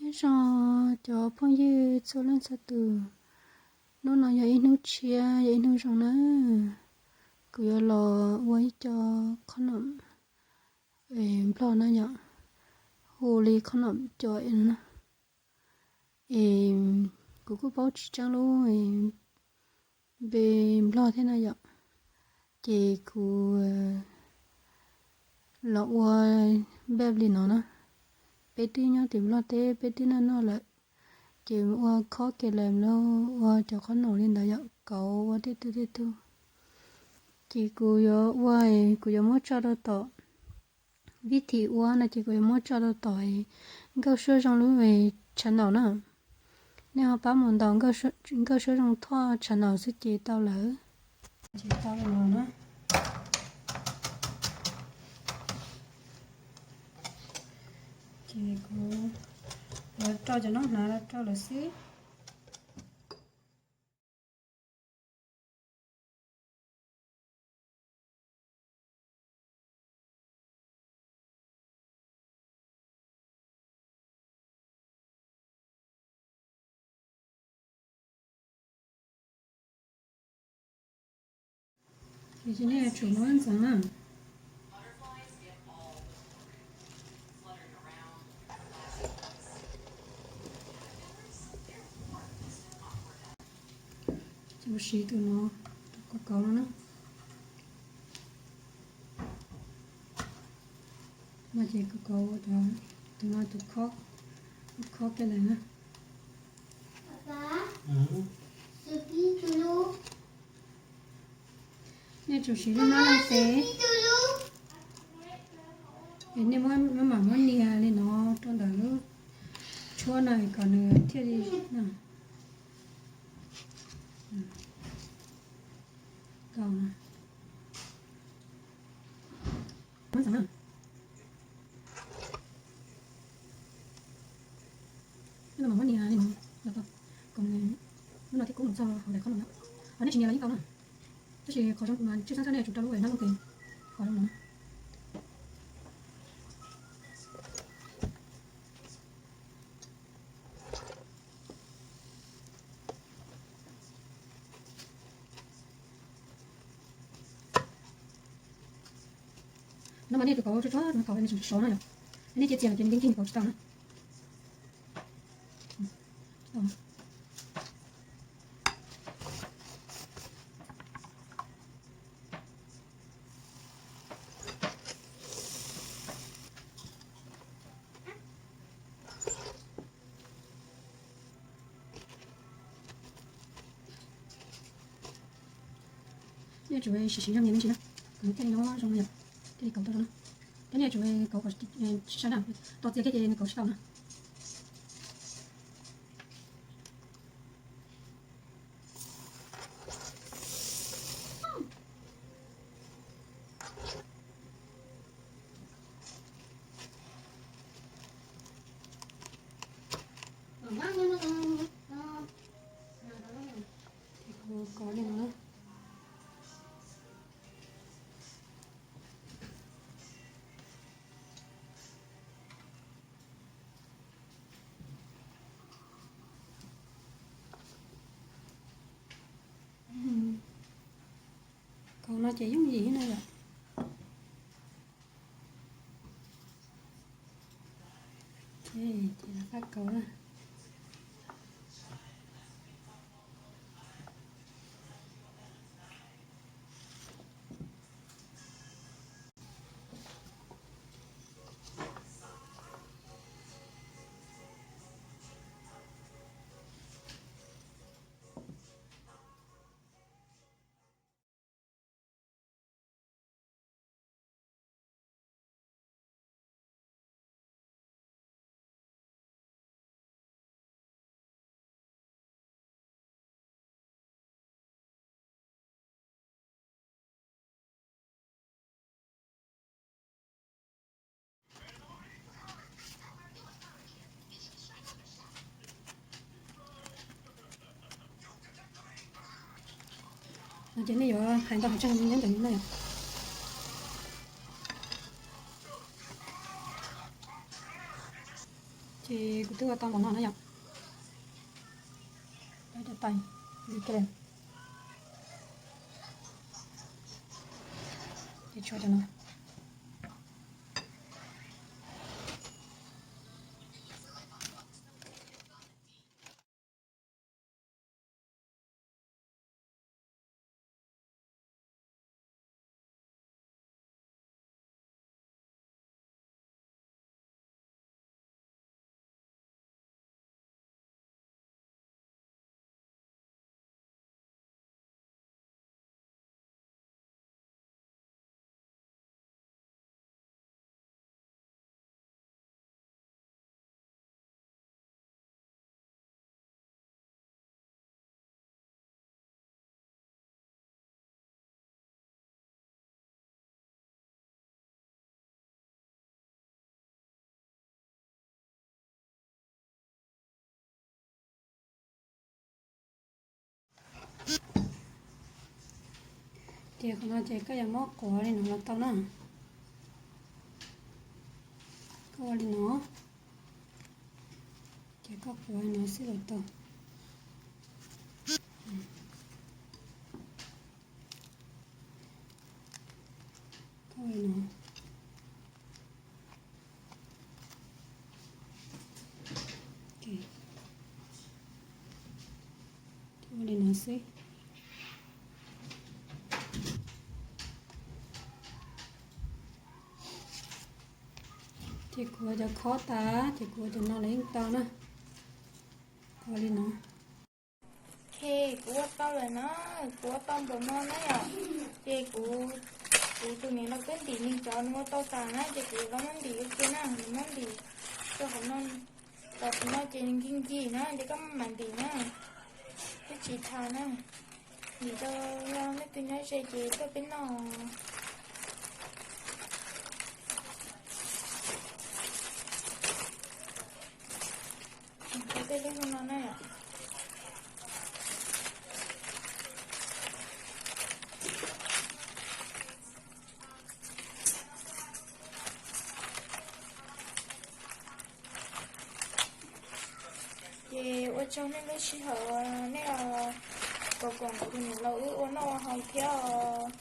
Nyob zoo cov phooj ywg txhua leej txhua tus, hnub no yog ib hnub tshiab, yog ib hnub zoo na. Kuv yuav los ua ib co qhob noom nplog na yom, hu li qhob noom co no na. Es kuv kuj paub tsis tseeb lub npe nplog thiab na yom, ces kuv los ua npaj li no na. Peb twb nyob tim nplog teb, peb twb noj noj lawm, ces ua khob kiag lawm los ua cov qhob noom li ntawd yom, kauv ua tej tug tej tug. Ces kuv yuav ua, kuv yuav muab tso rau tom, vib thim ua no ces kuv yuav muab tso rau tom Nkauj Suab Zoo lub channel na. Nej ho pab mus ntaus Nkauj Suab Zoo Thoj channel xwb ces tau lawm. Ces tau li no na. Ces kuv yuav rau cov noob hnav rau lawm xwb. Ces nej yuav tsum muab ntxeev na. Ces kuv siv tus no, tus kauv kauv no na. No ces kuv kauv tus no tus khob, khob kiag lawm na. Nej tsum siv lub hnab leej xev, es nej muab, mam muab nias li no rau ntawm lub tshuab no kom nws thiaj li no. Kauv no. Muab ntxeev na. Lub no mas muab nias li no, kom lub no thiaj kub mus txog hauv daim qhob no na. Ho nej tsis nias los yeej tau na. Tab sis qhov zoo mas tshwj xeeb tshaj nej yuav tsum rau lub hnab leej xev qhov zoo no na. No mas nej tus kauv tsuag tsuag no kauv nej tseem sov no yom. Nej cia txias los ces nws yeej cig kauv tsis tau na. Nej tsum siv siv zog nias me ntsis na, kom nws thiaj li nyob zoo yom, thiaj li kauv tau zoo na. Thiab nej tsum kauv kom sab na, tos txias kiag ces nws kauv tsis tau na. Ces kuv kov li no na. Kauv no ces yooj yim thiab na yom. Ces faj kauv na. No ces nej yuav hais ntau hais tsawg nyob ntawm no na yom. Ces kuv twb ua tau npaum no na yom. Cov tais li ke, ces tshuav cov no. Ces qhov no ces koj yuav muab quav li no los tau na. Koj ua li no, ces koj quav li no xwb los tau. Koj ua li no. Ua li no xwb. Ces kuv ua cov khob tas ces kuv ua cov no los yeej tau na. Ua li no. Ok, kuv ua tau lawm na, kuv ua tau npaum no na yom. Ces kuv, kuv tus niam laus twb ntim nws cov nws ua tau tas na, ces kuv los muab ntim ua ke na, nws muab ntim rau hauv no, los tim no ces nws nkig nkig na, ces koj mam ntim na, twb tsis tas na. Ntim rau leej twg nyob ze ces tuaj peb noj. Cov tej lub no na. Ces ua tsaug nej lub sij hawm nej los koom kuv tus niam laus wb ua noj ua haus thiab os.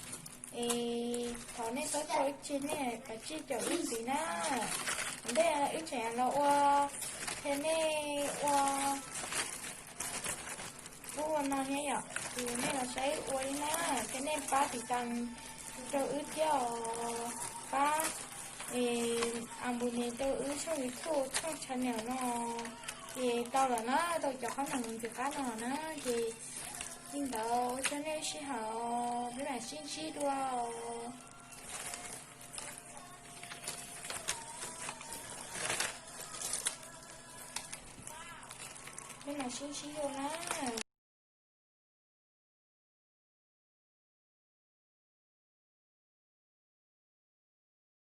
Es thov nej txhob tso wb tseg, nej kav tsij caum wb ntxiv na. Ua ntej wb tseem los ua, thiab nej ua, kuv ua no thiab yom, ces nej los saib wb ua li na, thiab nej pab tiv tas rau wb thiab os, pab abonné rau wb tshooj YouTube tshooj channel no. Ces tau lawm na, tau cov qhob noom ntxim qab no na, ces li ntawd ua tsaug nej sij hawm, peb mam sib ntsib dua. Peb mam sib ntsib dua na.